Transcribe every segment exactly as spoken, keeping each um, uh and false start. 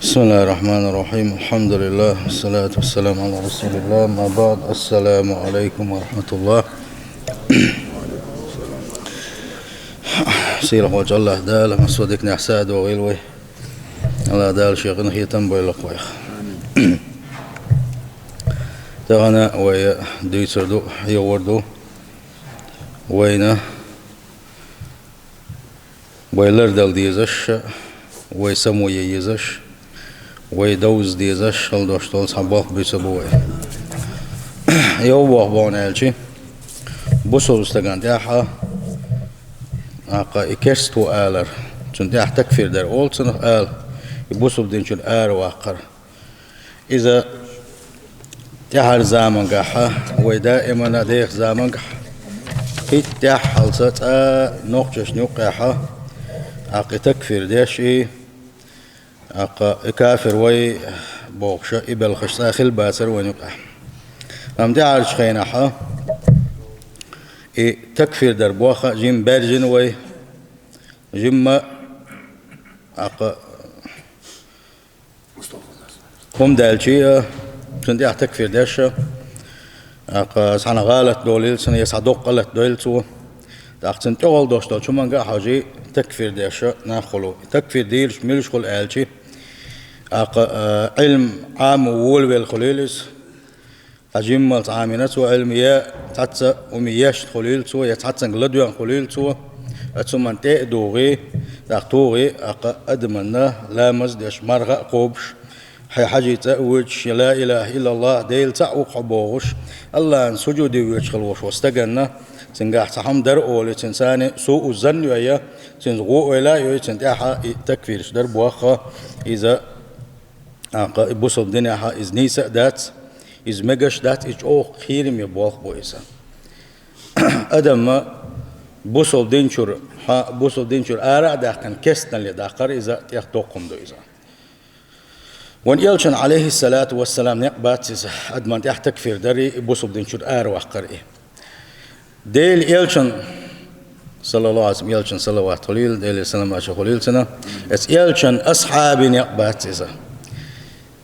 بسم الله الرحمن الرحيم. الحمد لله، والصلاة والسلام على رسول الله. أما بعد، السلام عليكم ورحمة الله. Сийлахь волчу АллахӀ Дала массо а диканехь сов догӀийла вай. АллахӀ Дала Шен къинхетам бойла вайх. Тахана вай дуьйцур ду, йогӀур ду вайна вай лардала дезаш, вай само ян езаш, вай довза дезаш хила долуш долу цхьа болх буьйцур бу вай. Йовха болх бохна аьлча, бусалба стагана тӀехь, тӀаккха и керста ву алар, цунна тӀехь такфир дар олу цунах ала, и бусалба дин чуьра араваккхар. Иза тӀаьхьара замангахь, вай даимана деха замангахь, хӀиттехь хьалца цкъа нохчашна юккъехь, тӀаккха и такфир деш и, тӀаккха и кафир вай бохуша, и белхаш цкъа хилла бацара вайна юккъехь. Амма тӀаьхьарчу хенахь и такфир дар бохха жимма баьржина вай, жимма, тӀаккха хӀума даьлча а, цунна тӀехь такфир деш а, тӀаккха цхьана гӀалат долийла цунна, я цхьа доккха гӀалат дойла цо. ТӀаккха цунна тӀехула долуш долчу хӀуманга а хьожий, такфир деш а нах хуьлу. Такфир дийраш муьлш хуьлу аьлча, тӀаккха, а, Ӏилма Ӏамо волавелла хуьлийла иза. Цхьа жиммалц Ӏамийна цо Ӏилма, я цхьацца хӀума ешна хуьлийла цо, я цхьаццанга ладоьгӀна хуьлийла цо, оцу хӀуманна тӀе а дугӀий, тӀаккха тухий, тӀаккха адаманна ламаз а деш, марха а кхобуш, хьайн хьажцӀа а воьдуш, я ла илаха иллаллахӀ, Дела цхьаъ ву-кх хьо бохуш, АллахӀана сужуде воьдуш хила волуш волу стаганна, цуьнгахь цхьа хӀума дара олий, цуьнан царна суу занна а йой, цуьнца гӀо ойла а йой, цунна тӀехь и такфираш дар бохха, иза ТӀаккха и бусалба динехь иза нийса а дац, иза мегаш а дац, иза чӀогӀа кхераме болх бу иза. Адамна бусалба дин чуьра, хьан бусалба дин чуьра ара а даьккхина, кестналле даккхар иза тӀех доккха хӀума ду иза. Вайн элчан, Ӏалайхиссалату вассалам, некъ бац иза, адамна тӀехь такфир дарий, и бусалба дин чуьра ара ваккхар и. Делан элчан, саллаллаху Ӏалайхи ва саллам, элчан салават хуьлийла, Делан салам а хуьлийла цунна. Эцу элчан асхьабийн некъ бац иза.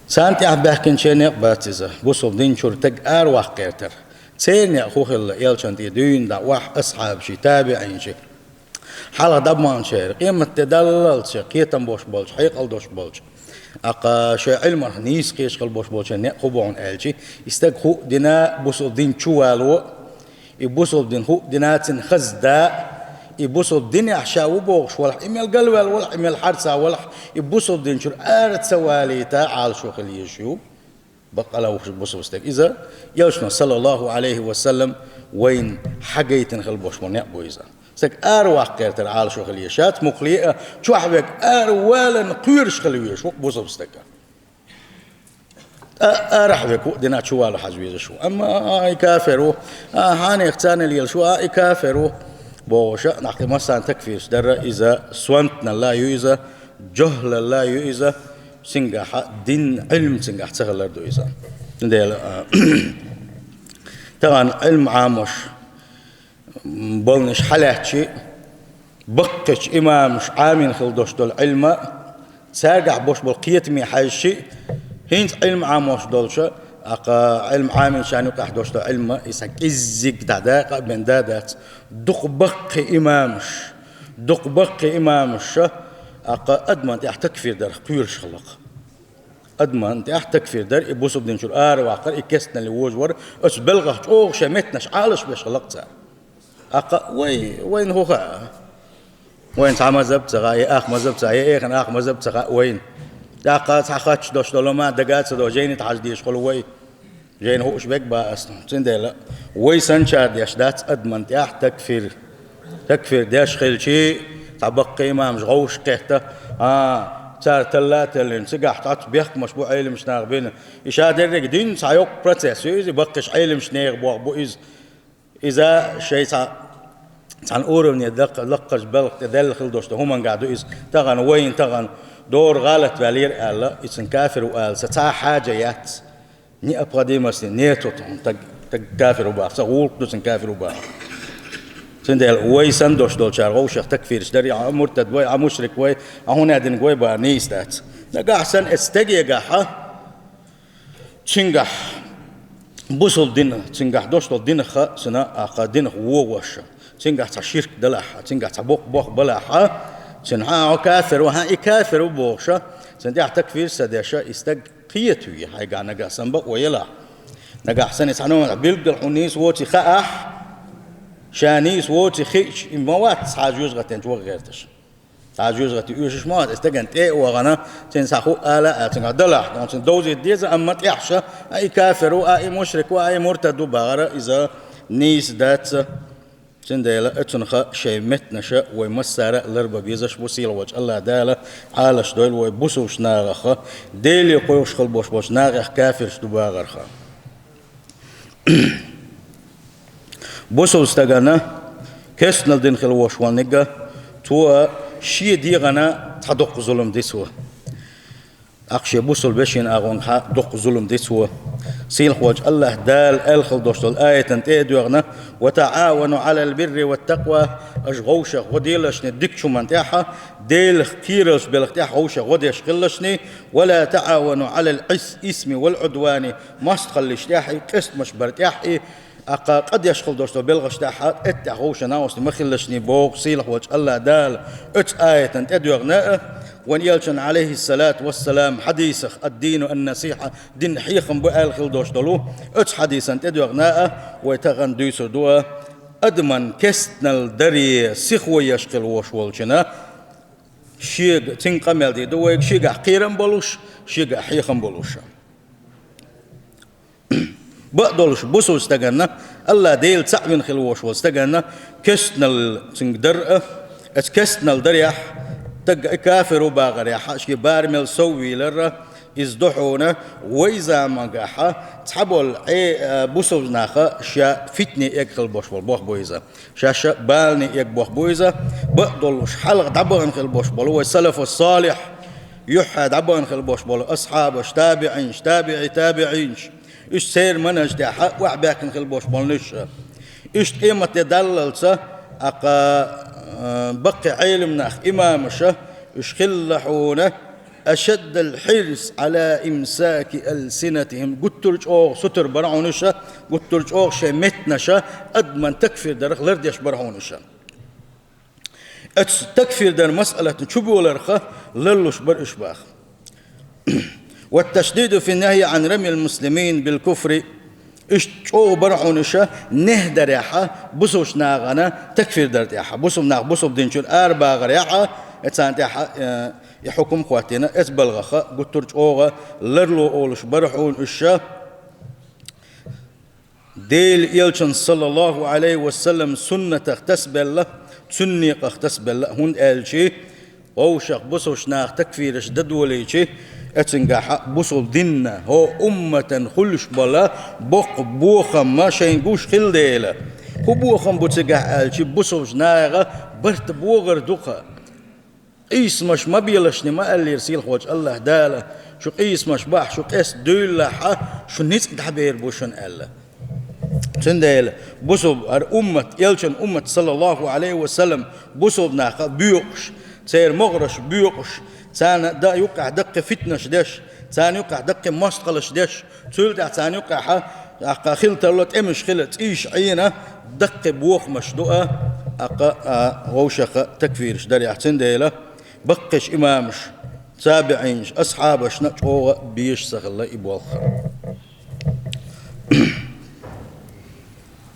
Царна тӀехь баьхкинчеран некъ бац иза. Бусалба дин чуьра стаг ара ваккха гӀертар. Церан некъ хӀун хилла, элчан тӀе дуьйна дӀа охьа асхьабаший, табиӀинаший. Хьалха дӀабаханчеран, къематде даллалц кхетам болуш болчу, хьекъал долуш болчу, тӀаккха шайн Ӏилманах нийса кхеташ хила болуш болчеран некъ хӀун бу аьлча, и стаг хӀуъа дина бусалба дин чу вало, и бусалба дин хӀуъа дина цуьнан хаза да, и бусалба динехь ша ву бохуш валахь, и мел галваьлла валахь, и мел хьарца валахь, и бусалба дин чуьра ара ца валийта Ӏалашо хила езаш ю. Баккъала ву-кх бусалба стаг. Иза элчано, саллаллаху Ӏалайхи ва саллам, вайна хьагайтина хила болуш болу некъ бу иза. Стаг ара ваккха гӀертар Ӏалашо хила езаш яц, мукхале а чохь верг ара валарна кхоьруш хила везаш ву бусалба стаг. А-, арахь верг хӀуъа дина чу вала хьажа везаш ву. Амма а, а, и кафир ву, а, хьанех царна лелаш ву, а, и кафир ву бохуш а, нах и массарна такфираш дар иза, сонтаналла ю иза, жохӀлалла ю иза, цуьнгахь дин, Ӏилма цуьнгахь ца хилар ду иза. Цундела, а, тахана Ӏилма Ӏамош болнаш хьалаьцчи, баккхийчу имамаш Ӏамийна хила долуш долу Ӏилма, цаьргахь болуш болу кхетаме хьаьжчи, хӀинца Ӏилма Ӏамош долчу, тӀаккха Ӏилма Ӏамийначарна юкъахь долуш долу Ӏилма, иза кӀеззиг дӀа дакъа а бен да дац, дукха баккхий имамаш, дукха баккхий имамаша, тӀаккха адаман тӀехь такфир дарх кхоьруш хилла-кх. Адаман тӀехь такфир дар, и бусалба дин чуьра ара ваккхар, и кестналли вожавар, оцу белхах чӀогӀа шайн меттанаш Ӏалаш беш хилла-кх цара. ТӀаккха вай, вайна хӀун хаьа? Вайна цхьа мазхӀаб ца хаьа, я ах мазхӀаб ца хаьа, я эхина ах мазхӀаб ца хаьа вайна. ТӀаккха цхьа хатта дош долу ма дага а ца до, жайни тӀе хьажа дезаш хуьлу вай. Жайна хууш бегба ас. Цундела вай санчара деш дац адаман тӀехь такфир. Такфир деш хилчи, цхьа баккхий имамаш гӀовш кхетта, а, цара талла а таллина, цигахь тӀац бехкамаш бу Ӏеламаш наха бина. И ша деррига дин цхьа йоккха процесс ю иза, баккхийчу Ӏеламаш нехан болх бу иза. Иза шайн цхьа, цхьана уровне даккха-, лаккхарчу белха тӀе даьлла хила долуш ду, хӀуманга ду иза. Тахана вайна тахана дора гӀалат ваьллера аьлла, и цуьнан кафир ву ала, сан цхьа а хьаьжа яц. Необходимости нету, таг, таг кафир ву баха, сан гӀуллакх ду цуьнан кафир ву баха. Цундела вай санна дош долчара гӀовшах такфираш дарий, а муртад вай, а мушрик вай, а хӀун а динарг вай бахар нийса дац. Нагахь санна эцу стегегахьа, цуьнгахь бусул дина, цуьнгахь дош долу динах, цуьнан акха динах вогӀуш, цуьнгахь цхьа ширк далахьа, цуьнгахь цхьа боккха бох балахьа, цуьнан хьан хьо кафир ву, хьан и кафир ву бохуша, цуьнан тӀехь такфир ца деша, и стаг кхетаве, хьайгахь нагахь санна бакъо елахь. Нагахь санна цхьа номан билггал хьуна нийса воций хаахь, ша нийса воций хиъча, и ма вац цхьа жоьжахатин чу ваха гӀерташ. Цхьа жоьжахати оьшуш ма вац, и стагана тӀе а вахана, цуьнан цхьа хӀуъ ала а, цуьнгахь далахь, цуьнан довзийта деза, амма тӀехьша, а и кафир ву, а и мушрик ву, а и муртад ву бахара, иза нийса дац. Цундела оцунха шайн меттанаша вай массара а ларба безаш бу сийлахьволчу АллахӀ Дала, Ӏалаш дойла вай бусулш нахаха, Деле кхойкхуш хила бош болчу нахех кафирш ду бахарха. Бусул стагана кестнал дина хила вош волниг, цо шен дегӀана цхьа доккха зулам ди цо. Ахь шен бусул вешина агӀонга хьа доккха зулам ди цо. Сийлахьволчу АллахӀ Дала аьлла хила дош долу аятан тӀе а доьгӀна: «Ва таӀавану Ӏалал бирри ва такъва», аша гӀовшах гӀо делашний дикачу хӀуман тӀехьа, Делах кхералш белах тӀехь гӀовшах гӀо деш хилалашний, «ва ла таӀавану Ӏалал ис-, исми вал Ӏудвани», мостагӀаллиш тӀехь и, къестамаш бар тӀехь и, акха къа деш хила дош долу белхаш тӀехь, эттехь гӀовша наости ма хилалашний боху сийлахьволчу АллахӀ Дала оцу аятан тӀе доьгӀна а, вайн элчан, Ӏалайхиссалату вассалам, хьадисах: «Ад-дину ан-насихьа», дин хьехам бу аьлла хила дош долу, оцу хьадисан тӀе доьгӀна а, вай тахана дуьйцур ду а, адаман кестнал даре сихо еш хила вош волчина, шега, цуьнга къамел дийр ду вайга, шегахь кхерам болуш, шегахь хьехам болуш. Бакъдолуш бусул стаганна, АллахӀ Дела цхьаъ вина хила вош волу стаганна, кестнал цуьнга дар а, оцу кестнал дарехь, стаг и кафир ву бахарехь, шен барамел сов вийлар а, иза ду хьуна, вай замангахьа цхьаболу Ӏе-, а, бусул наха ша фитне эга хила бош болу бох бу иза. Шаьш а балане эга бох бу иза, бакъдолуш хьалха дӀабахана хила бош болу вай салафу салихь, юьххье дӀабахана хила бош болу асхьабаш, табиӀинаш, табиӀи табиӀинаш, уьш церан манаж тӀехь а охьабаьхкина хила бош болу нуьш а. Иштта къематде даллалца, акха, а, баккхий Ӏелам нах, имамаша, уьш хилла хьуна, «ашаддал хьирс Ӏала имсаки алсинатихим», гуттар а чӀогӀа сутара бара хьуна уьш, гуттар а чӀогӀа шайн меттанаша адаман такфир дарах лардеш бара хьуна уьш. Оцу такфир дар масъалатна чуболарха ларлуш бара уьш баха. «Ва ташдиду фи нахьи Ӏан рамил муслимин бил куфри». Иштта чӀогӀа бара хьуна уьш, нехь дарехьа, бусулш нахана такфир дар тӀехьа, бусул нах бусул динчуьра арабахарехьа, царна тӀехьа, э, и хьукум хӀоттийна, эцу балгӀаха гуттар а чӀогӀа ларло олуш бара хьуна уьш. Делан элчан, саллаллаху Ӏалайхи ва саллам, суннатах тасабелла, цуьнан некъах тасабелла, хӀунда аьлча, вовшах бусулш наха такфираш дан долийча, эцунгахьа бусул динна, хӀо умматан хуьлуш бала боккха бохамма шайн гуш хила дела. ХӀун бохам бу цигахь аьлча, бусулш наха барт богӀар дукха. Къийсамаш ма белашни ма аьллера сийлахьволчу АллахӀ Дала, шу къийсамаш бахь, шу къеста дуьйлалахьа, шу ницкъ дӀабер бу шуна аьлла. Цундела бусул хӀара уммат, элчан уммат, саллаллаху Ӏалайхи ва саллам, бусул наха боькъуш, церан могӀараш боькъуш, царна дан юккъехь даккхий фитнаш деш, царна юккъехь даккхий мостагӀалаш деш, цул тӀаьхьа царна юккъехьа, акха хила тарло тӀемаш хила, цӀийш Ӏийна, даккхий бохамаш ду а, акха, а, вовшаха такфираш дарехь. Цундела баккхийш имамаш, табиӀинаш, асхьабашна чӀогӀа безаш ца хилла и болх.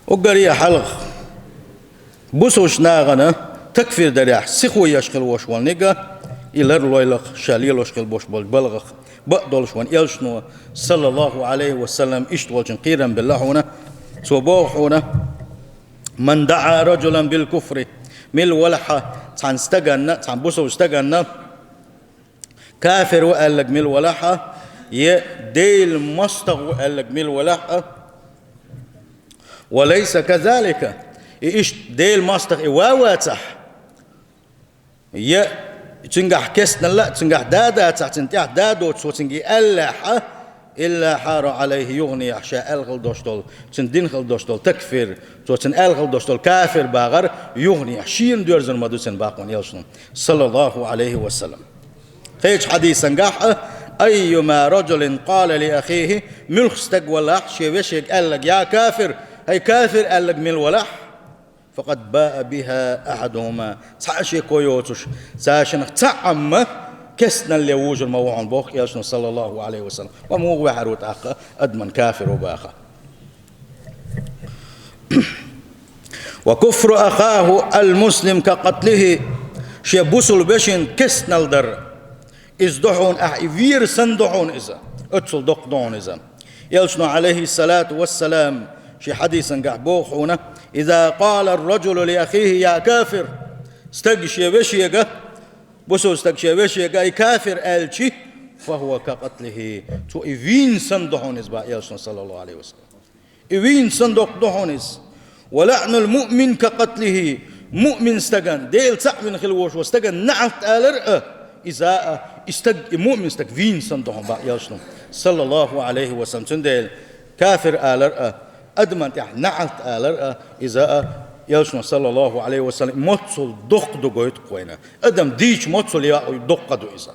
Уггаре хьалха бусулш нахана такфир дарехь сихо еш хила вош волниг, и ларлойла-кх ша лелош хила бош болчу балгӀах, бакъдолуш вайн элчано, саллаллаху Ӏалайхи ва саллам, иштта волчун кхерам белла хьуна, цо боху хьуна: «Ман даӀа раджулан бил куфри», мила валахьа цхьана стаганна, цхьана бусулчу стаганна, кафир ву аьлларг мила валахьа, я Делан мостагӀа ву аьлларг мила валахьа, «ва лайса казалика», и иштта Делан мостагӀа и ван вацахь, я цуьнгахь кестнал а, цуьнгахь да а дацахь, цуьнан тӀехь да а доцуш, цо цуьнга и аьллехьа, «илла хьара Ӏалайхи югӀнияхь», ша аьлла хила дош долу, цуьнан дина хила дош долу такфир, цо цуьнан аьлла хила дош долу кафир бахар югӀнияхь, шена доьрзур ма ду цуьнан баккхун элчано, саллаллаху Ӏалайхи ва саллам. Кхечу хьадисангахь а: «Айюма раджулин къала ли ахихи», муьлхха стаг валахь шен вешега аьлларг: «Я кафир», хӀай кафир аьлларг мила валахь, «факъад баа биха ахьадухума», цхьа а шеко йоцуш, цаьршиннах цхьаъ а кестналле вужур ма ву хьуна, боху элчано, саллаллаху Ӏалайхи ва саллам. Ва муха ваьхьар ву тӀаккха адаман кафир ву баха? «Ва куфру ахаху ал-муслим ка къатлихи», шен бусулба вешин кестнал дар, иза ду хьуна, ахь и вийр санна ду хьуна иза, оццул доккха ду хьуна иза. Элчано, Ӏалайхиссалату вассалам, шен хьадисангахь боху хьуна: «Иза къала ар-раджулу ли ахихи я кафир», стаг шен вешега, бусулба стаг шен вешега: «Ай кафир», аьлчи, «фахува ка къатлихи», цо и вийна санна ду хьуна иза, боху элчано, саллаллаху Ӏалайхи ва саллам. И вийна санна доккха ду хьуна иза. «Ва лаънул муъмин ка къатлихи», муъмин стаган, Дела цхьаъ вина хила волуш волу стаган наьӀалт алар а, иза а, и стаг, и муъмин стаг вийна санна ду хьуна, боху элчано, саллаллаху Ӏалайхи ва саллам. Цундела кафир алар а, адаман тӀехь наьӀалт алар а, иза а, элчано, саллаллаху Ӏалайхи ва саллам, моццул доккха ду гойту вайна. Адам дийча моццул я-, доккха ду иза.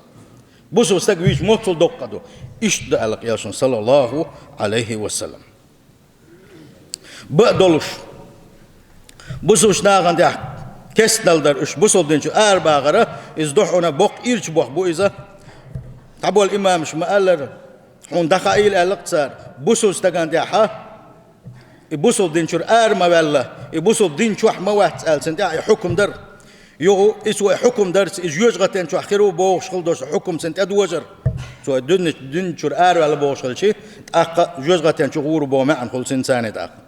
Бусулба стаг вийча моццул доккха ду. Иштта ду аьлла элчано, саллаллаху Ӏалайхи ва саллам. Бакъ долуш, бусулба нахана тӀехь кестнал дар, уьш бусулба дин чуьра арабахар а, иза ду хьуна боккха ирча бохам бу иза. Цхьаболу имамаша ма-аллара, хьуна дӀахаийла аьлла-кх цара, бусулба стагана тӀехь а, и бусулба дин чуьра ара ма ваьлла, и бусулба дин чохь ма вац аьлла, цунна тӀехь а и хьукам дар. Юха и цо и хьукам дарца, иза жоьжахатин чохь хир ву бохуш хила долуш хьукам цунна тӀедожар. Цо дуьнен, дуьнен чуьра араваьлла бохуш хилчи, тӀаккха жоьжахатин чу гӀур ву боху маьӀна хуьлу цуьнан царна тӀаккха.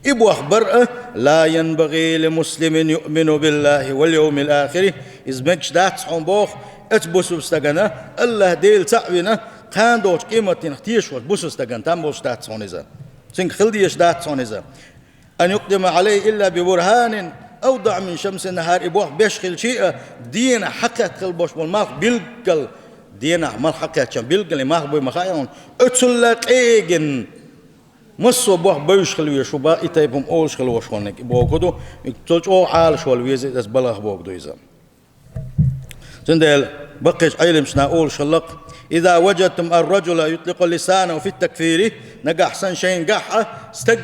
И бохам бар а: «Ла янбагӀи ли муслимин юъмину биллахи вал йовмил ахири». Иза мегаш дац хьуна боху, оцу бусулба стагана, АллахӀ Дела цхьаъ вина, кхана долчу къематдийнах тешаш волчу бусулба стагана там болуш дац хьуна иза. Цуьнга хила дезаш дац хьуна иза. «Ан юкъдима Ӏалайхи илла би бурханин авдаӀ мин шамсин нахьар», и бохам беш хилчи а, денахь хьакхетта хила болуш болу малх билггал, денахь малх хьакхеттачун билггал и малх буй ма хаьа хьуна, оццул а къегина, массо а бохам бевзаш хила везаш ву боху, и тайпа хӀума олуш хила волуш волниг, и бохург ду, и цо чӀогӀа Ӏалашвала веза, иза балхах бохург ду иза. Цундела баккхийчу Ӏеламнаха олуш хилла-кх: «Иза важадтум ар-раджула ютликъу лисанаху фит-такфири», нагахь санна шайна гахь а, стаг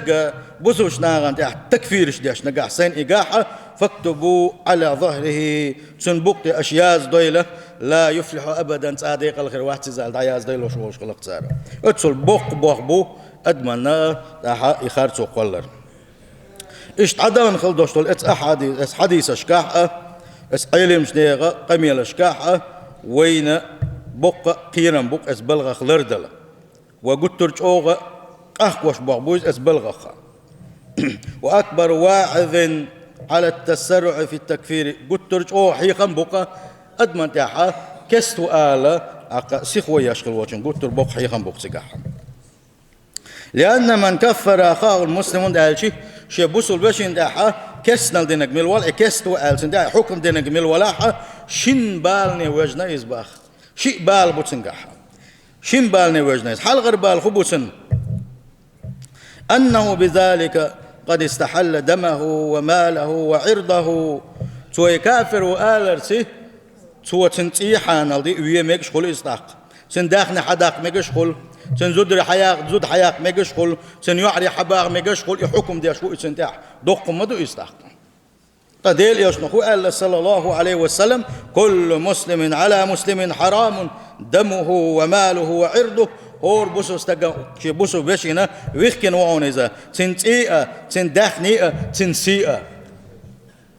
бусулба нахана тӀехь такфираш деш нагахь санна и гахь а, «фактубу Ӏала захрихи», цуьнан букъа тӀе аша яздойла, «ла юфлихьу абадан», цкъа декъала хир вац иза аьлла, дӀаяздойла аша олуш хилла-кх цара. Оццул боккха бохам бу адамна тӀехь и харцо кхоллар. Иштта дӀадахана хила долуш долу эцу ахьади-, эцу хьадисашкахь а, эцу Ӏеламнехан къамелашкахь а вайна боккха а кхерам бу-кх эцу балхах лардала. Ва гуттар а чӀогӀа къахкош бохам бу иза эцу балхах. «Ва акбару ваӀизин Ӏала ат-тасарруӀи фит-такфири», гуттар а чӀогӀа хьехам бу-кх адамна тӀехь а кеста ву ала, тӀаккха сихо еш хила волчун гуттар а боккха хьехам бу-кх цигахь. «Лианна ман каффара ахахул муслим», хӀунда аьлча шен бусулба вешина тӀехь а кестнал динарг мила валахь, и кеста ву аьлла, цунна тӀехь а хьукам динарг мила валахь а, шина балане вежна иза боху. Шиъ бала бу цуьнгахь. Шина балане вежна иза. Хьалхара бала хӀун бу цуьнан? «Аннаху бизалика къад истахьалла дамаху ва малаху ва Ӏирдаху». Цо и кафир ву аларца, цо цуьнан цӀий хьанал ди вен мегаш хуьлу иза тӀаккха. Цуьнан даьхни хьадаккха мегаш хуьлу, цуьнан зударий хьаяккха, зуда хьаяккха мегаш хуьлу, цуьнан йоӀарий хьабаха мегаш хуьлу, и хьукам деш ву и цуьнан тӀехь. Доккха ма ду иза тӀаккха. Ткъа Делан Элчано хӀун аьлла, саллаллаху Ӏалайхи ва саллам: «Куллу муслимин Ӏала муслимин хьарамун дамуху ва малуху ва Ӏирдуху». ХӀора бусулба стага шен бусулба вешина вихкина ву хьуна иза, цуьнан цӀий а, цуьнан даьхни а, цуьнан сий а.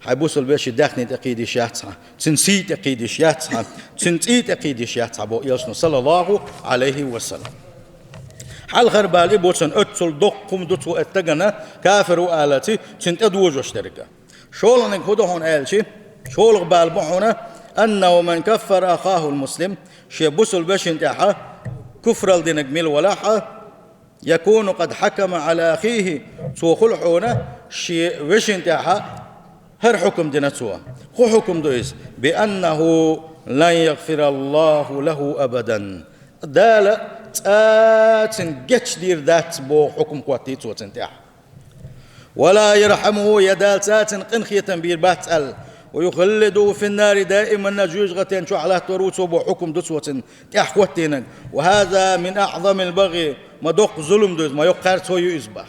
Хьайн бусулба вешин даьхни тӀе кхийдеш яц хьан, цуьнан сий тӀе кхийдеш яц хьан, цуьнан цӀий тӀе кхийдеш яц хьан, боху Элчано, саллаллаху Ӏалайхи ва саллам. Хьалхара бала и бу цуьнан, оццул доккха хӀума ду цо и стагана, кафир ву аларца, цуьнан тӀедожош дерг. ШолгӀаниг хӀун ду хьуна аьлча, шолгӀа бала бу хьуна: «Аннаху ман каффара ахахул муслим», шен бусулба вешина тӀехь а куфрал динарг мила валахь а, «якуну къад хьакама Ӏала ахихи», цо хуьлу хьуна шен вешина тӀехь а хӀара хьукам дина цо. ХӀун хьукам ду иза? «Би аннаху лан ягъфираллаху лаху абадан». Дала цкъа цуьнга гечдийр дац боху хьукам хӀоттий цо цуьнан тӀехь. «Ва ла ярхьамуху», я Дала цкъа цуьнан къинхетам бийр бац аьлла, ويخلده في النار دائما, жоьжахатен чохь латтор ву цо боху хьукам ду цо цунна тӀехь хӀоттийнарг. وهذا من أعظم البغي, ма доккха зулам ду иза, ма йоккха харцо ю иза боху.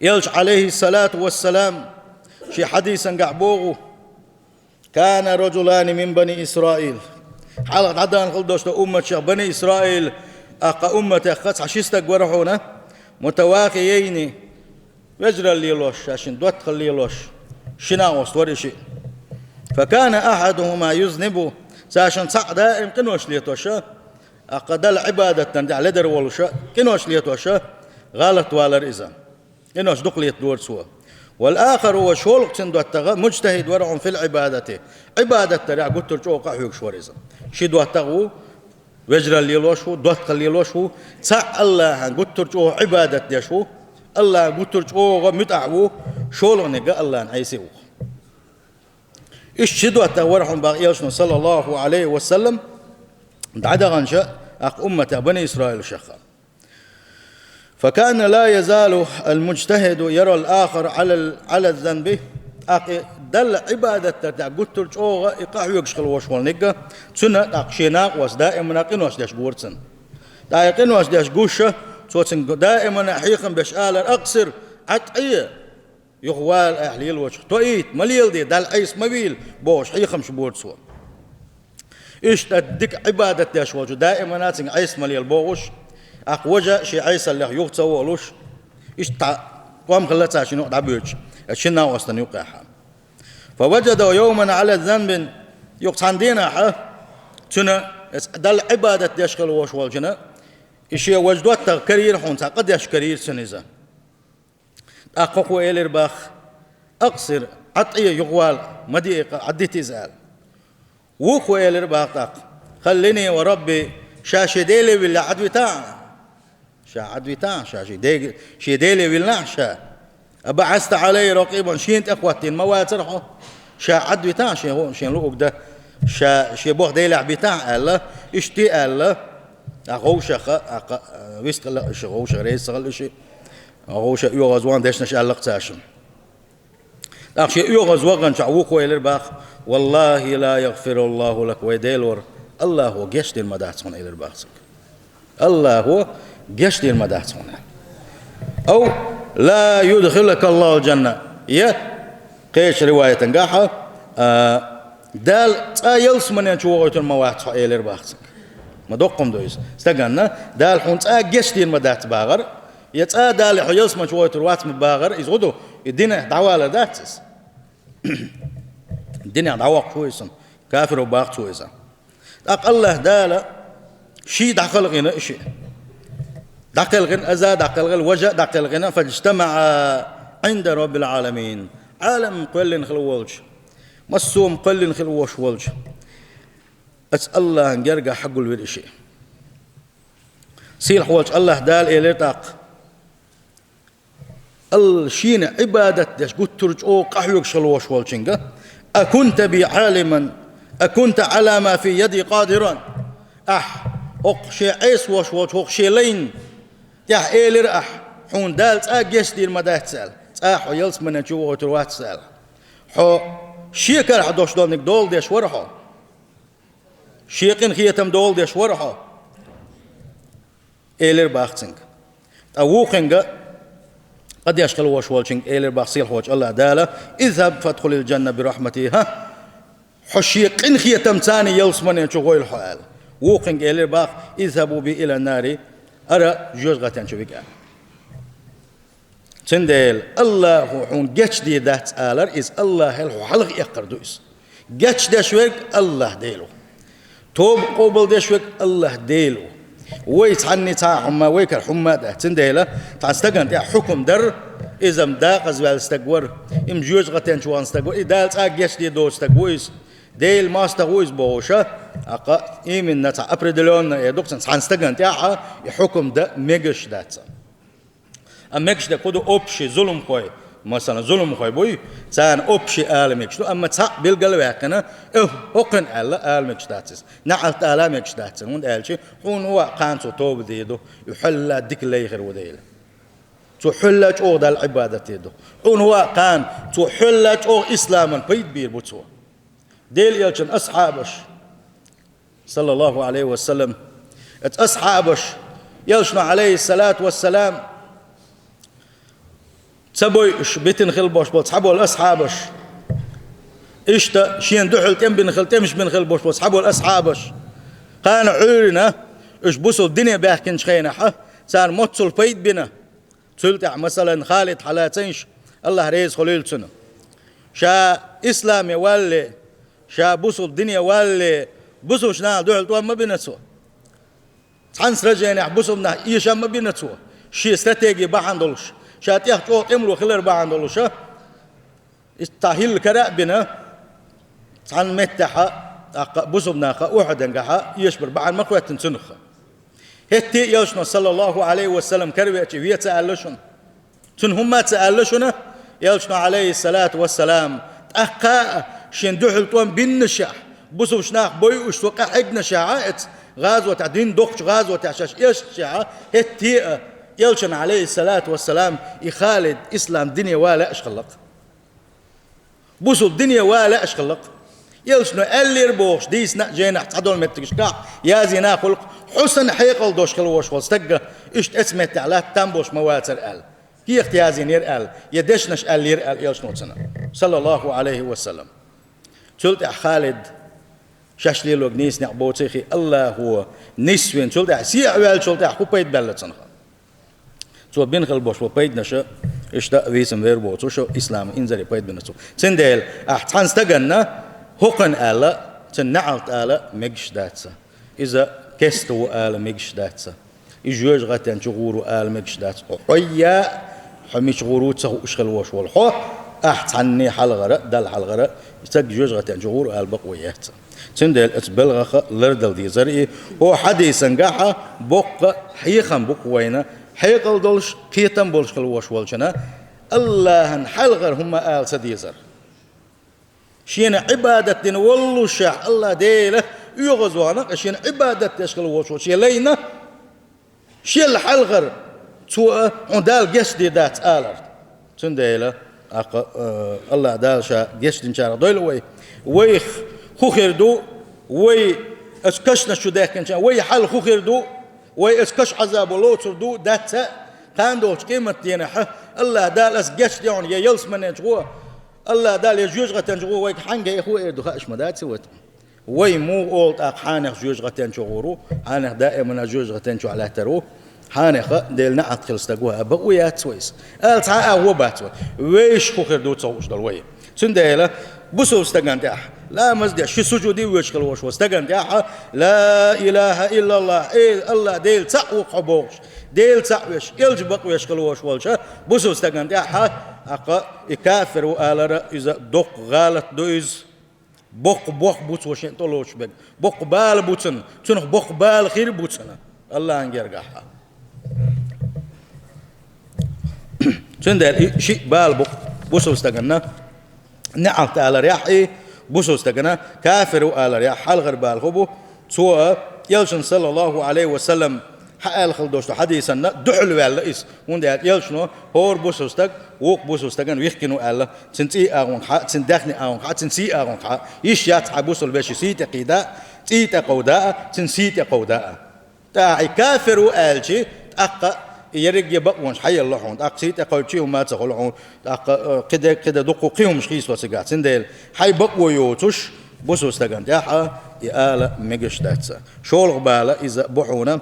Элча, Ӏалайхиссалату вассалам, шен хьадисангахь боху: كان رجلان من بني إسرائيل. Хьалха дӀадахна хила долуш долу умматех, Бани Исраил, аккха умматех цхьа ши стаг вара хьуна, متواخيين, вежаралла лелош, шаьшшинна доттагӀалла лелош, ши накъост вара и шиъ. فكان أحدهما يذنب, цаьршинна цхьаъ даим къинош летош, аккха Далла Ӏибадат дан тӀехь ледара волуш, къинош летош, гӀалат валара иза. Къинош дукха летадора цо. والآخر, ва шолгӀа цуьнан доттагӀа, مجتهد вара хьуна في العبادة, Ӏибадат дарехь гуттар а чӀогӀа къахьоьгуш вара иза. Ши доттагӀа ву, вежаралла лелош ву, доттагӀалла лелош ву, цхьаъ АллахӀан гуттар а чӀогӀа Ӏибадат деш ву, АллахӀан гуттар а чӀогӀа муьтӀахь ву, шолгӀаниг АллахӀан Ӏеса ву. Иштта ши доттагӀа вара хьуна боху Элчано, саллаллаху Ӏалайхи ва саллам, дӀадаханча, аккха умматех, Бани Исраилашах. فكان لا يزال المجتهد يرى الآخر على ال-, على الذنب. ТӀаккха и Далла Ӏибадат дар тӀехь гуттар а чӀогӀа и къахьоьгуш хила волуш волу нигга, цуьнан тӀаккха шен накъост даимана къинош деш гора цунна. ТӀаккха и къинош деш гуш, цо цуьнга даимана хьехам беш алара: أقصر, Ӏад Ӏе, юха вала, ахь лелочух, тоийта, ма леладе, Далла Ӏеса ма вийла, бохуш хьехамаш бора цо. Иштта дика Ӏибадат деш волчу даимана цуьнга Ӏеса ма лела бохуш, аккха важа шен Ӏесаллех юха ца волуш, иштта тӀом хилла цаьршинна юкъа дӀабоьдуш, оцу шина накъостана юккъехь. فوجده يوما على ذنب, юха цхьана дийнахь, цуьнан оцу Далла Ӏибадат деш хила волуш волчунна, и шен важа доттагӀа карийра хьуна, цхьа къа деш карийра цунна иза. ТӀаккха хӀокхо элира боху: أقصر, Ӏад Ӏе, юха вала, ма де и къа, Ӏад дита иза, аьлла. Вукхо элира боху тӀаккха: خلني وربي, ша шен Деле вилла Ӏад витахь. Ша Ӏад витахь, ша шен Де-, шен Деле виллахь ша. أبعثت علي رقيبا, шена тӀе хӀоттийна ма вацара хьо? Ша Ӏад витахь, шен хӀу-, шен луъург дан, ша шен боху Делехь битахь, аьлла, иштта аьлла, а вовшах, а кха-, вистхила иша, вовшах реза ца хила иша. ВовшахӀ оьгӀазвахана дешнаш аьлла-кх цаьршинна. ТӀаккха шен оьгӀазваханчохь вукхо элира боху: والله لا يغفر الله لك, вай Делора, АллахӀо гечдийр ма дац хьуна, элира боху цуьнга. АллахӀо гечдийр ма дац хьуна. أو لا يدخلك الله الجنة. Я кхечу риваятангахь, а, Дала цкъа ялсамане чу вохуьйтур ма вац хьо, элира боху цуьнга. Ма доккха хӀума ду иза. Стаганна Дала хьуна цкъа гечдийр ма дац бахар, я цкъа Дала хьо ялсамане чу вохуьйтур вац ма бахар, иза хӀун ду? И динехь дӀавалар дац иза? Динехь дӀавоккхуш ву иза, кафир ву боху цо иза. ТӀаккха АллахӀ Дала ший дӀакхелхина и шиъ. ДӀакхелхина, иза дӀакхелхина, важа а дӀакхелхина, فاجتمعا عند رب العالمين. Ӏалам кхоьллина хила волчу, массо а хӀума кхоьллина хила волуш волчу оцу АллахӀан гергахь хьагулвира и шиъ. Сийлахь волчу АллахӀ Дала элира тӀаккха, Алла шена Ӏибадат деш гуттар а чӀогӀа къахьоьгуш хила волуш волчуьнга: أكنت بي عالما؟ أكنت على ما في يدي قادرا؟ Ахь хӀокху шен Ӏеса волуш волчу хӀокху шен лайна тӀехь элира ахь, хьуна Дала цкъа гечдийр ма дац аьлла, цкъа хьо ялсамане чу вохуьйтур вац аьлла? Хьо шен карахь долуш долниг дола деш вара хьо? Шен къинхетам дола деш вара хьо? Элира боху цуьнга. Ткъа вукхуьнга, къа деш хила волуш волчуьнга элира боху сийлахь волчу АллахӀ Дала: اذهب فادخل الجنة برحمتي, хӀа? Хьо шен къинхетамца ялсамане чу гӀойла хьо, аьлла. Вукхуьнга элира боху: اذهبوا بي إلى النار, ара жоьжахатен чу вига, аьлла. Цундела АллахӀо хьуна гечдийр дац алар, иза АллахӀел хьо хьалха эккхар ду иза. Гечдеш верг АллахӀ Дела ву. Тоба къобалдеш верг АллахӀ Дела ву. Вай цхьанний цхьа а хӀумма, вай кара хӀумма а дац. Цундела цхьана стагана тӀехь хьукум дар, иза-м декъаза ваьлла стаг вара, и-м жоьжахатен чу вахана стаг вара, и Дала цкъа гечдийр доцу стаг ву иза. Делан мостагӀа ву иза бохуш, аккха именно цхьа определённо эр ду-кх цунна, цхьана стагана тӀехь и хьукум дан мегаш дац. Амма мегаш дерг хӀун ду? Общий зуламхой, масала, зуламхой буй, царна общий ала мегаш ду, амма цхьаъ билгал а ваьккхина, э, хӀокхуьнан аьлла ала мегаш дац иза. НеӀалт ала мегаш дац иза, хӀунда аьлча хьуна ваъ кхана цо тоба дийр ду, и хьолла дика лай хир ву дела. Цо хьолла чӀогӀа Далла Ӏибадат дийр ду. Хьуна хӀун а кхана, цо хьолла чӀогӀа исламан пайда бийр бу цо. Делан Элчан асхьабаш, саллаллаху Ӏалайхи ва саллам, эцу асхьабаш, Элчано, Ӏалайхи ссалату вассалам, ца бойуш битина хила болуш болу цхьаболу асхьабаш, иштта шена дуьхьал тӀемаш бина хила, тӀемаш бина хила болуш болу цхьаболу асхьабаш, кхана Ӏуьйранна уьш бусул дине баьхкинчу хенахь, царна моццул пайда бина. Цул тӀаьхьа, масалан, Халид хьалацийша, Аллах реза хуьлийла цунна. Ша исламе валале, ша бусул дине валале, бусулчу нахана дуьхьал тӀом ма бина цо. Цхьана сраженехь бусул нах эшам ма бина цо. Шен стратеги бахьана долуш, ша тӀех чӀогӀа тӀемало хилар бахьана долуша, иза цхьа хӀилла кара а бина, цхьана меттехьа, тӀаккха бусул наха Ухьудангахьа эшабар бахьана ма хӀоьттина цунах. ХӀетте а Элчано, саллаллаху Ӏалайхи ва саллам, каравеача веца аьлла шуна. Цунна хӀумма а ца аьлла шуна, Элчано, Ӏалайхи ссалату вассалам, тӀаккха а шен дуьхьал тӀом биннашехь, бусулчу нах бойуш цо къахьегнашехь а эца гӀазотехь, дин доккхачу гӀазотехь шаьш эшнашехь а, хӀетте а Элчана, Ӏалайхи ссалату вассалам, и Халид ислам дине ван лаьаш хилла-кх. Бусул дине ван лаьаш хилла-кх. Элчано аьллера бохуш, дийцина а жайнахь цхьадолу меттигашкахь, язйина а хуьлу-кх, хьо санна хьекъал долуш хила волуш волу стагга, иштта эца меттехь латта там болуш ма вацара аьлла. КехатӀа язйинера аьлла, я дешнаш аьллера аьлла Элчано цунна, саллаллаху Ӏалайхи ва саллам. Цул тӀаьхьа Халид шаьш лелорг нийса некъ боций хи, Аллахо нисвина, цул тӀаьхьа сехьа ваьллачул тӀаьхьа хӀун пайда баьлла цунах? Цо бина хила болуш болу пайданаша, иштта а вийсам вер боцуш, ислам инзаре пайда бина цо. Цундела, ахь цхьана стаганна хӀокхуьнан ала, цуьнан неӀалт ала мегаш дац. Иза кеста ву ала мегаш дац. И жоьжахатен чу гӀур ву ала мегаш дац. Хьо хьоьйя, хьо мича гӀур ву ца хууш хила волуш волу хьо, ахь цхьанне хьалхара, Далла хьалхара, стаг жоьжахатен чу гӀур ву ала бакъо яц. Цундела оцу белхаха лардала дезара и, хӀокху хьадисангахьа боккха хьехам бу-кх вайна, хьекъал долуш, кхетам болуш хила волуш волчунна, Аллахьан хьалхара хӀумма ала ца дезара. Шена Ӏибадат дина воллушехь, Аллах Дела оьгӀазвахана, шена Ӏибадат деш хила волуш волчу шен лайна, шел хьалхара цо а хьуна Дала гечдийр дац аларт. Цундела, тӀаккха, э, Аллах Дала Ша гечдинчарах дойла вай. Вайх хӀун хир ду, вай оцу кашнаш чу даьхкинчарах, вай хьал хӀун хир ду, вай оцу каш Ӏазабо лоцур ду, дац а, кхана долчу къематденахь, Аллах Дала ас гечдехьуна я ялсаманен чу гӀо, Аллах Дала я жоьжахатен чу гӀо вайга хьанга яхо эр ду, хаа ма дац вай. Вай муха олу тӀаккха хьанех жоьжахатен чу гӀур ву, хьанех даимана жоьжахатен чохь лаьттар ву, хьанеха Делан неӀалт хила стаг ву, а бакъо яц вайс. Ала цхьа а агӀо бац вай. Вайша хӀун хир ду ца хууш долу вай. Цундела бусул стагана тӀехь, ламаз деш, ши сужуде воьдуш хила волуш волу стагана тӀехь, ла илаха иллаллах, эй, Аллах, Дела цхьаъ ву-кх хьо бохуш, Дела цхьаъ веш, элча бакъвеш хила волуш волча бусул стагана тӀехь, тӀаккха и кафир ву алара, иза доккха гӀалат ду иза. Боккха бох бу цо шен тӀелоцуш берг. Боккха бала бу цунна. Цунах боккха бала хир бу цунна Аллахьан гергахь. Цундела и шиъ бала бу бусул стаганна неӀалт аларехь, и бусул стагана кафир ву аларехь, хьалхара бала хӀун бу, цо а Элчанна, саллаллаху Ӏалайхи ва саллам, хьан аьлла хила долуш ду хьадисанна дуьхьал ваьлла иза. ХӀунда аьлча Элчано хӀора бусул стаг вукху бусул стагана вихкина ву аьлла, цуьнан цӀий агӀонгахьа, цуьнан даьхни агӀонгахьа, цуьнан сий агӀонгахьа, йиш яц хьан бусул вешин сий тӀе кхийда а, цӀий тӀе кховда а, цуьнан сий тӀе кховда а. ТӀаккха и кафир ву аьлчи, тӀаккха и ерриге бакъонаш хьаелла хьуна, тӀаккха сий тӀе кховдичи хӀумма а ца хуьлу хьуна, тӀаккха, э, кхидерг, кхидерг дуккха кхин хӀумаш хийцало цигахь. Цундела хьайн бакъо йоцуш бусул стагана тӀехь и ала мегаш дац. ШолгӀа бала иза бу хьуна,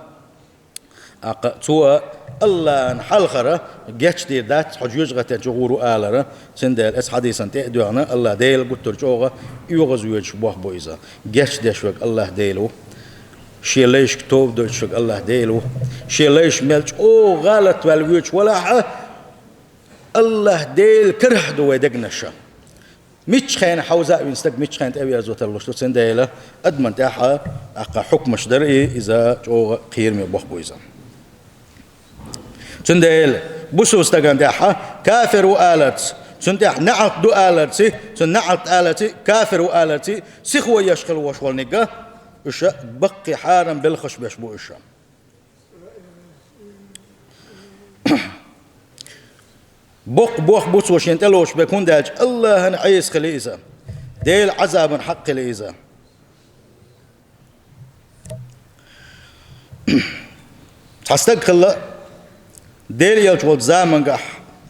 тӀаккха цо а Аллахьан хьалхара гечдийр дац хьо жоьжахатен чу гӀур ву алара, цундела эцу хьадисан тӀе а доьгӀна, Аллах Дела гуттар чӀогӀа оьгӀазвоьдуш бох бу иза. Гечдеш верг Аллах Дела ву. Шен лайшка тоба дойтуш верг Аллах Дела ву. Шен лайш мел чӀогӀа гӀалат ваьлла воьдуш валахь а, Аллах Дела карахь ду вай дегнаша. Мичча хенахь хьовза а вина стаг, мичча хенахь тӀеверзо тарлуш ду, цундела адаман тӀехь а, тӀаккха хьукмаш дар и, иза чӀогӀа кхераме бох бу иза. Цундела бусул стагана тӀехь а кафир ву аларца, цунна тӀехь неӀалт ду аларци, цунна неӀалт аларци, кафир ву аларци, сихо еш хила волуш волниг а, уьш баккхий хьарам белхаш беш бу уьш. Боккха бох бу цо шена тӀелоцуш берг, хӀунда аьлча АллахӀан Ӏеса хили иза. Делан Ӏазабан хьакъ хили иза. Цхьа стаг хилла Делан Элча волчу замангахь,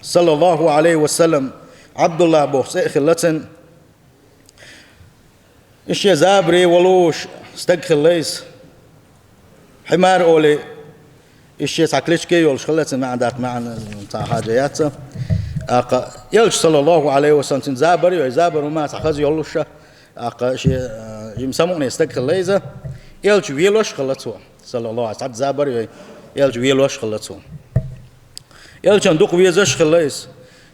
саллаллаху Ӏалайхи ва саллам, Ӏабдуллахь боху цӀе а хилла цуьнан. Иштта забаре волуш стаг хилла иза. Хьимар олий, иштта цхьа кличке йолуш хилла, цуьнан маьӀна даккха маьӀна цхьа хьажа яц. ТӀаккха Элча, саллаллаху Ӏалайхи ва саллам, цуьнан забар а йой, забар ма цхьа хаза йолуш, тӀаккха шен, а, жима самукъане стаг хилла иза. Элча велош хилла цо, саллаллаху Ӏалайхи, цхьацца забар а йой, Элча велош хилла цо. Элчанна дукха везаш хилла иза.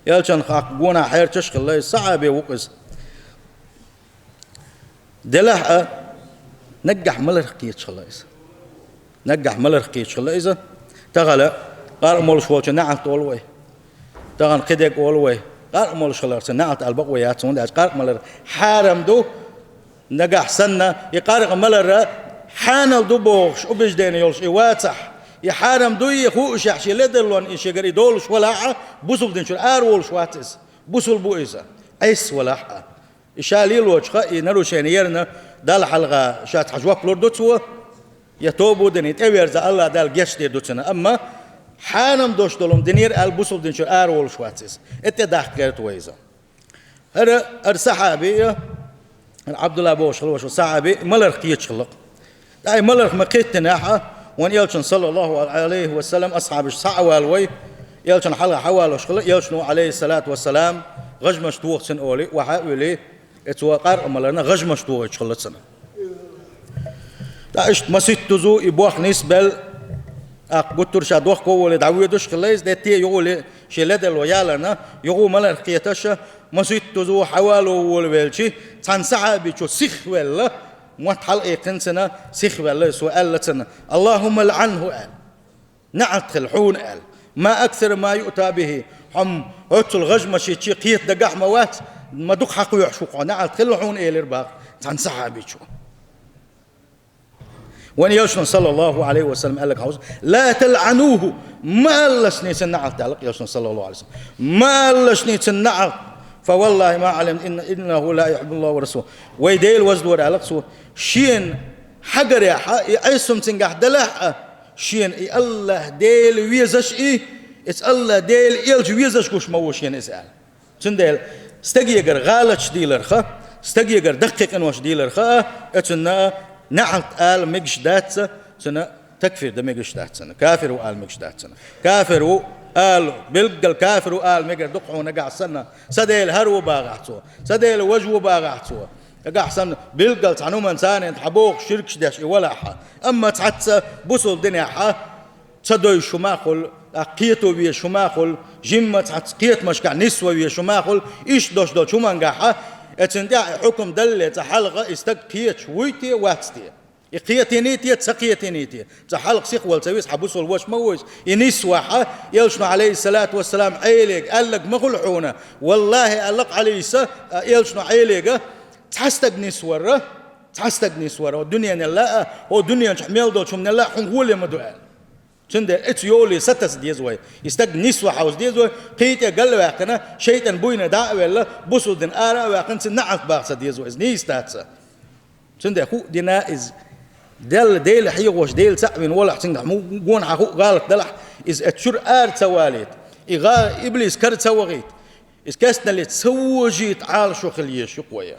Элчанна хьакха гонах хьерчаш хилла иза. Сахьаби ву-кх иза. Делахь а, наггахь маларх кхеташ хилла иза. Наггахь маларх кхеташ хилла иза. Тахана къаркъа молуш волчун неӀалт олу вай. Тахана кхидерг олу вай. Къаркъа молуш хиларца неӀалт ала бакъо яц, хӀунда аьлча къаркъа малар хьарам ду. Нагахь санна, и къаркъа малар хьанал ду бохуш убеждение йолуш и вацахь, и хьарам дуй, и хуушехь, шен ледарлонна и шегара и долуш валахь а, бусулба дин чуьра ара волуш вац иза. Бусулба ву иза, Ӏеса валахь а. И ша лелочух и нарушение ярна, Далла хьалха ша цхьа жоп лур ду цо, я тоба дина, и тӀеверза, АллахӀ Дала гечдийр ду цунна. Амма хьанал долуш долу хӀума динера аьлла, бусулба дин чуьра ара волуш вац иза. И тӀедаккха гӀерта вай иза. ХӀара, хӀара сахьаби а, хӀара Ӏабдулла бохуш хилла волу сахьаби а маларх кхеташ хилла-кх. ТӀаккха и маларх ма кхеттинехь а, вайн Элчанна, саллаллаху Ӏалайхи ва саллам, асхьабаш схьа а вала вай, Элчанна хьалха хьавалош хилла, Элчано, Ӏалайхиссалату вассалам, гӀажмаш тоха цунна олий, охьа а вуьлий, и цо къаркъа маларна гӀажмаш тохуьйтуш хилла цунна. ТӀаккха иштта масийттаза и бох нисбелла, тӀаккха гуттар а ша дохко а волий, дӀавоьдуш а хилла иза, де те а юхули шен ледарло яларна, юха маларх кхеташ а, масийттаза хьавало волавелча, цхьана сахьабичо сихвелла, мотт хьалаиккхина цунна, сихвелла, цо аьлла цунна: «АллахӀумма лӀанхӀу», – аьлла. «НеӀалт хила хьуна», – аьлла. «Ма аксара ма юъта бихӀи». Хьо-м оццул гӀажмашца кхета дагахь ма вац, ма дукха хьакхоьхьуш ву хьо, неӀалт хила хьуна элира боху цхьана сахьабичо. Вайн Элчано, саллаллаху Ӏалайхи ва саллам, аьлларг хьовса: «Ла талӀанухӀу», ма алалаш цунна неӀалт, аьлла-кх Элчано, саллаллаху Ӏалайхи ва саллам. Ма алалаш цунна неӀалт. «ФаваллахӀи ма Ӏалимту, инна, иннахӀу ла юхьиббуллахӀу ва расулухӀу». Вай Дела ваздора, аьлла-кх цо, шена хьагарехь а, и Ӏеса хӀума цуьнгахь делахь а, шена и АллахӀ Дела везаш и, иза АллахӀ Дела Элча везаш гуш ма ву шена иза, аьлла. Цундела стагегара гӀалаташ дийларх а, стагегара даккхий къинош дийларх а, оцунна а неӀалт ала мегаш дац цунна, такфир дан мегаш дац цунна, кафир ву ала мегаш дац цунна. Кафир ву ала, билггал кафир ву ала мегар ду-кх хьуна нагахь санна, сан Дела хӀара ву бохахь цо, сан Дела важа ву бохахь цо. Нагахь санна билггал цхьана хӀуманна царна тӀе хьабохуш ширкаш деш и валахь а. Амма цхьацца бусулба динехь а ца девзаш хӀума а хуьлу, тӀаккха кхето везаш хӀума а хуьлу, жимма цхьацца кхетамашкахь нисван везаш хӀума а хуьлу, иштта долуш долчу хӀумангахь а, оцунна тӀехь а хьукам далале цкъа хьалха и стаг кхеташ вуй те, вац те? И кхетиний те, ца кхетиний те? Цкъа хьалха сихвала ца веза, хьан бусулба ваша ма ву иза. И нисвахь а, Элчано, Ӏалайхиссалату вассалам, Ӏелега аьлларг ма хуьлу хьуна. «ВаллахӀи», – аьлла-кх Ӏалийс, а, Элчано Ӏелега, цхьа стаг нисвар а, цхьа стаг нисвар а, хӀокху дуьненал а, хӀокху дуьнен чохь мел долчу хӀуманал а хьуна гӀоле ма ду аьлла. Цундела оцу йоле сатаса деза вай. И стаг нисван хьовса деза вай, кхин тӀе галваьккхина, шайтӀан буйна дӀа а велла, бусулба дин ара а ваьккхина, цунна неӀалт баха ца деза вай. Иза нийса дац. Цундела хӀуъа дина иза, Делла, Дела хьехош, Дела цхьаъ вина валахь, цуьнгахь муггана хьан хӀуъа гӀалат далахь, иза оцу чуьра ара ца валийта, и гӀа-, иблис кара ца вахийта, иза кестналлица ца вожийта Ӏалашо хила езаш ю-кх вай.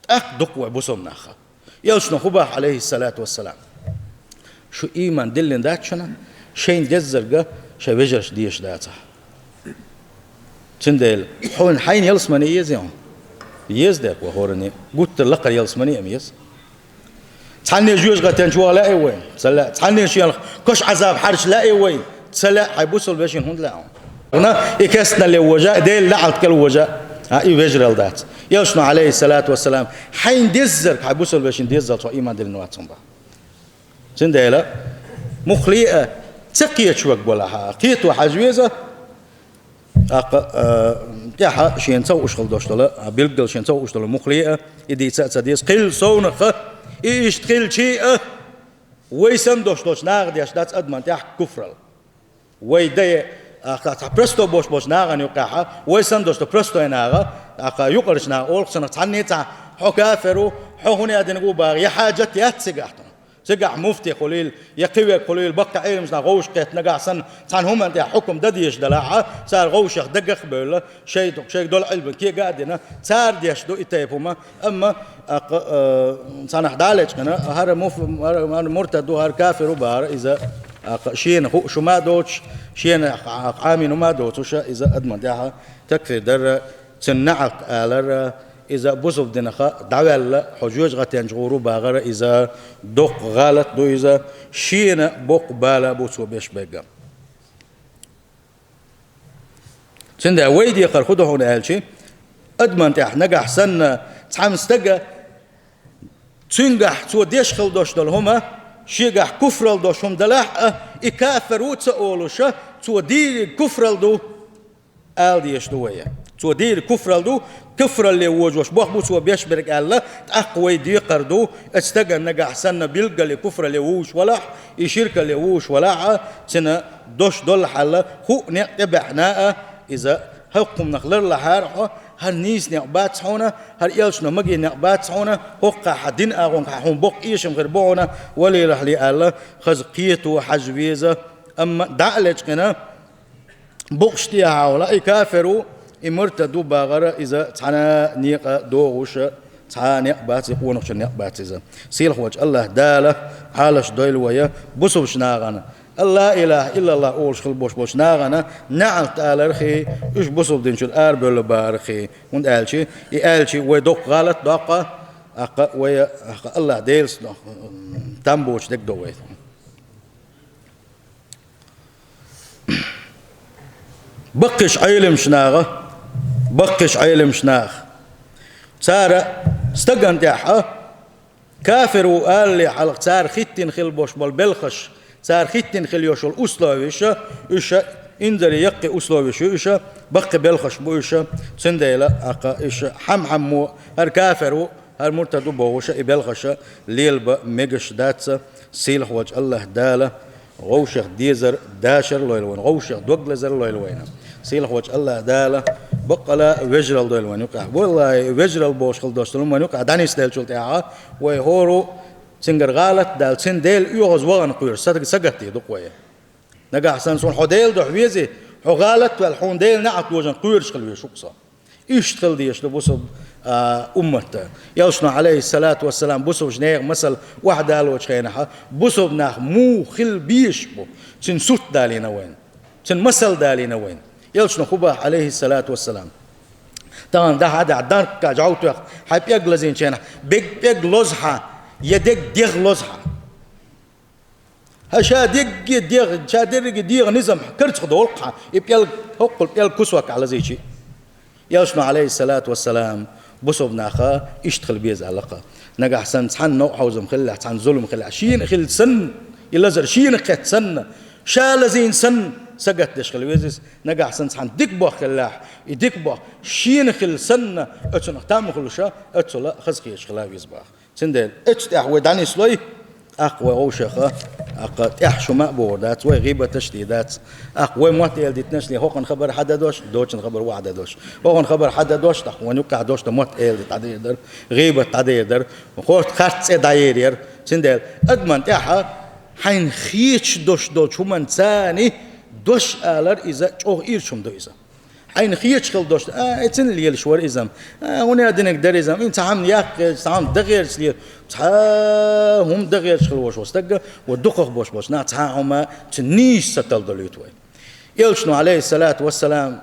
ТӀаккха ду-кх вай бусулба нах. Элчано хӀун боху, Ӏалайхиссалату вассалам? Шу ийман диллина дац шуна, шайна деззарг шайн вежаршна дезаш дацахь. Цундела хьуна хьайна ялсамани еза хьуна? Еза дерг вай хӀоранна. Гуттар а лакхара ялсамани а ма еза. Цхьанне жоьжахатен чу ваха лаьий вайна? Ца лаьа. Цхьанне шен кошан Ӏазап хьарча лаьий вайна? Ца лаьа. Хьайн бусулба вешин хӀунда лаьа хьуна? ХӀуна и кестналле вожа, Делан неӀалт кӀел вожа, а, и вежаралла дац. Элчано, Ӏалайхиссалату вассалам, хьайна деззарг хьайн бусулба вешин деззалц хьо ийман диллина вац хьуна боху. Цундела муххале а ца кхеташ верг валахь а, кхето хьажа веза, тӀаккха, а, тӀаьхьа шена ца хууш хила долуш долу, а, билггал шена ца хууш долу муххале а, и дийца а ца деза. Кхин совнаха, и иштта хилчий а, вай санна долуш долчу наха деш дац адаман тӀехь куфралла. Вай дай Аха, цхьа просто бош бош нагӀан юкъахьа, вай сан дош простой нагӀа, аха, юкъарш нагӀа, олхсанах цхьанне цхьа, хьо кафир ву, хьо хӀуне адинг ву багӀа, я хьаджат яц цигахь тун. Цигахь муфти хулил, я кхивек хулил, баккха Ӏилмаш нагӀа гӀовш кхет нагахь сан, цхьан хӀуман тӀехь хӀукум дадеш далахьа, цар гӀовшах дагах бевлла, шей, шей дола Ӏилма кега а дина, цар деш ду и тайпа хӀума, амма, аха, э, цхьанахь далечкъина, хӀара муф-, хӀара, хӀара муртад ву, хӀара кафир ву бара, иза, аха, шена ху-, шу ма доцуш, шена ха-, ха-, Ӏамин ву ма доцуша, иза адаман тӀехьа такфир дарра, цун наӀалт алара, иза бусуб динаха дӀаваьлла, хьо жоьжа гӀатенча гӀур ву багӀара, иза доккха гӀалат ду иза, шена боккха бала бу цо беш бегга. Цундела вай декхар хӀу ду хьуна аьлчи, адаман тӀехь нагахь санна цхьан стага, цуьнгахь цо деш хила дош долу хӀума, шегахь куфрал дош хӀума далахь а, и кафир ву ца олуша, цо дийриг куфрал ду, ала дезаш ду вай. Цо дийриг куфрал ду, куфралле вожош бох бу цо беш берг аьлла, тӀаккха вай декхар ду, оцу стаган нагахь санна билггали куфралле вуш валахь, и ширкалле вуш валахь а, цуьнан дош долла хьалла, хӀуъа некъ тӀебаьхьна а, иза хӀокхумнах ларлахьара хьо, хӀара нийса некъ бац хьуна, хӀара элчано магийна некъ бац хьуна, хӀокхахь хьан дин агӀонга хьан хьуна боккха эшам хир бу хьуна, валелахьли аьлла, хаза кхето хьажа веза, амма дӀа а лечкъина, букъаш тӀехьа хьавла, и кафир ву, и муртад ву багӀара, иза цхьана некъа догӀуша, цхьа некъ бац, и къонахчун некъ бац иза. Сийлахь волчу АллахӀ Дала Ӏалаш дойла вайа, бусулбачу нахана, «Ла илахӀа иллаллахӀ» олуш хила бош болчу нахана, наӀалт алархий, уьш бусулба динчуьра арабевлла бахархий. ХӀунда аьлча, и аьлча вай доккха гӀалат доккху, аккха вай, аккха АллахӀ Делаца там боцуш дерг до вай. Баккхийчу Ӏеламчу наха, баккхийчу Ӏеламчу наха. Цара стагана тӀехь а, кафир ву алале хьалха, цара хӀиттина хила бош болу белхаш, цара хӀиттина хила йош йолу условиеш, уьш инзаре яккхий условиеш ю уьш, баккхий белхаш бу уьш, цундела, аккха, уьш хьам-хьаммо, хӀара кафир ву, хӀара муртад ву бохуша, и белхаша лелабан мегаш дац, сийлахь волчу АллахӀ Дала гӀовшах дезар дашар лойла вайна, гӀовшах дог лазар лойла вайна. Сийлахь волчу АллахӀ Дала баккъала вежарал дойла вайна юкъахь. ВаллахӀи, вежарал бохуш хила дош долу вайна юкъахь дӀанисделчул тӀаьхьа, вай хӀора цуьнгара гӀалат даьлла, цуьнан Дела оьгӀаз вахана кхоьруш, саг-, сагатде ду-кх вай. Нагахь санна суна хьо Делан дуьхьа вези, хьо гӀалат ваьлла, хьуна Делан неӀалт дожийна кхоьруш хила веза-кх со. Иштта хила дезаш ду бусулба, а, умматта. Элчано, Ӏалайхиссалату вассалам, бусулбачу нехан масал охьадалочу хенахьа, бусулба нах муха хила безаш бу, цуьнан сурт далийна вайна, цуьнан масал далийна вайна. Элчано хӀун боху, Ӏалайхиссалату вассалам? Тахана дахьа а дахьа, даркка жӀов тоьхна, хьайн пӀелг лазийначу хенахь, бег пӀелг лоза хьан, я дег дегӀ лоза хьан. Хьан ша дегге дегӀ, ша дерриге дегӀан низам карзахдолу-кх хьан, и пӀелг, хӀоккхул пӀелг кусок ахь лазийчи. Элчано, Ӏалайхиссалату вассалам, бусулба наха иштта хила беза аьлла-кх. Нагахь санна цхьанна новкъа хьовзам хиллехь, цхьанна зулам хиллехь, шена а хилла санна, и лазар шена а кхетта санна, ша лазийна санна, сагатдеш хила веза иза. Нагахь санна цхьанна дика боху хиллехь, и дика боху шена а хилла санна, оцунах там хуьлуша, оццул а хазахеташ хила веза боху. Цундела оцу тӀехь вай дӀанислой, тӀаккха вай гӀовшаха, тӀаккха тӀехь шу ма а бохур дац, вай гӀийбаташ а дийр дац. ТӀаккха вай мотт эладитинарш ле, хӀокхуьнан хабар хьан дан дош, доцчун хабар ван хьан дан дош. ХӀокхуьнан хабар хьан дан дош, тӀаккха вайна юккъехь дош дан, мотт эладита дӀадер дара, гӀийбат дӀадер дара, хӀорд харц цӀе дӀаер яра. Цундела адаман тӀехьа хьайна хеташ дош долчу хӀуманца дош алар иза чӀогӀа ирча хӀума ду иза. Хьайна хеташ хила дош, а, и цуьнан лелаш вара иза-м, а, хӀунда динарг дара иза-м, и цхьа хӀума яккха гӀерташ, цхьа хӀума дан гӀерташ лела, цхьа хӀума дан гӀерташ хила волуш волу стаг, ва дукхах бош болчу наха цхьа а хӀума цуьнан нийса ца талдалуьйту вай. Элчано, Ӏалайхиссалату вассалам,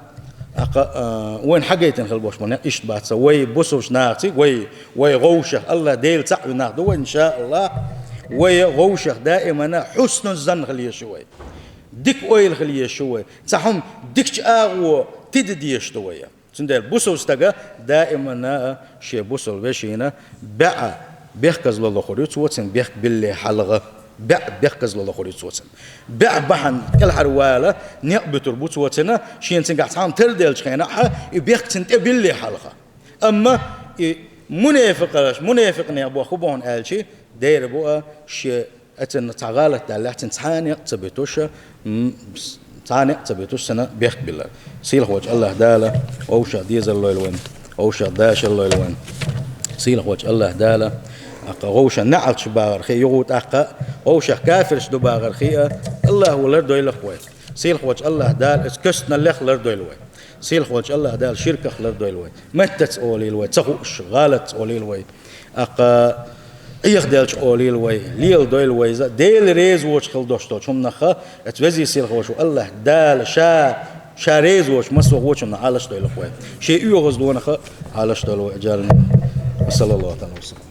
аккха, а, вайна хьагайтина хила бош болу некъ иштта бац, вай бусулбачу нахаций, вай, вай гӀовшах, АллахӀ Дела цхьаъ вина нах ду вай, иншааллахӀ, вай гӀовшах даимана хьусну занна хила езаш ю вай. Дика ойла хила езаш ю вай. Цхьа хӀума дикачу агӀо тида дезаш ду вай. Цундела бусулба стага даимана шен бусулба вешина баьӀ бехказло лохур ю цо цуьнан бехк билле хьалха. БаьӀ бехказло лохур ю цо цуьнан. БаьӀ бахьана кӀелхьарвала некъ буьтур бу цо цуьнан, шена цуьнгахь цхьа хӀума тера деллачу хенахь, и бехк цуьнан тӀе билле хьалха. Амма и мунепикъаш, мунепикъ нехан боху хӀун боху аьлчи, дера бу а шен Оцунна цхьа гӀалат даьллехь, цуьнан цхьа а некъ ца буьтуш, м, с-, цхьа некъ ца битуш санна бехк билар. Сийлахьволча АллахӀ Дала вовшах дезар лойла вайна, вовшах дашар лойла вайна. Сийлахьволча АллахӀ Дала, аккха вовшах наӀалт чу багӀар хи а, югӀу тӀаккха вовшах кафирш ду багӀар хи а, АллахӀа лардойла-кх вай. Сийлахьволча АллахӀ Дала эц коьстналлех лардойла вай. Сийлахьволча АллахӀ Дала ширках лардойла вай. Меттаца олийла вай, ца хууш, гӀалатца олийла вай. Аккха Ӏехаделча олийла вай, леладойла вай из а, Дела реза воацаш хила дош долча хӀуманах а, эц веза-сийлахь волча АллахӀ Дала ша, ша реза воацаш массавогӀа хӀуманах Ӏалашдойла-кх вай. Ший оьгӀазлонах а Ӏалашдойла вай, аджална. Саллаллаху Ӏалайхи ва саллам.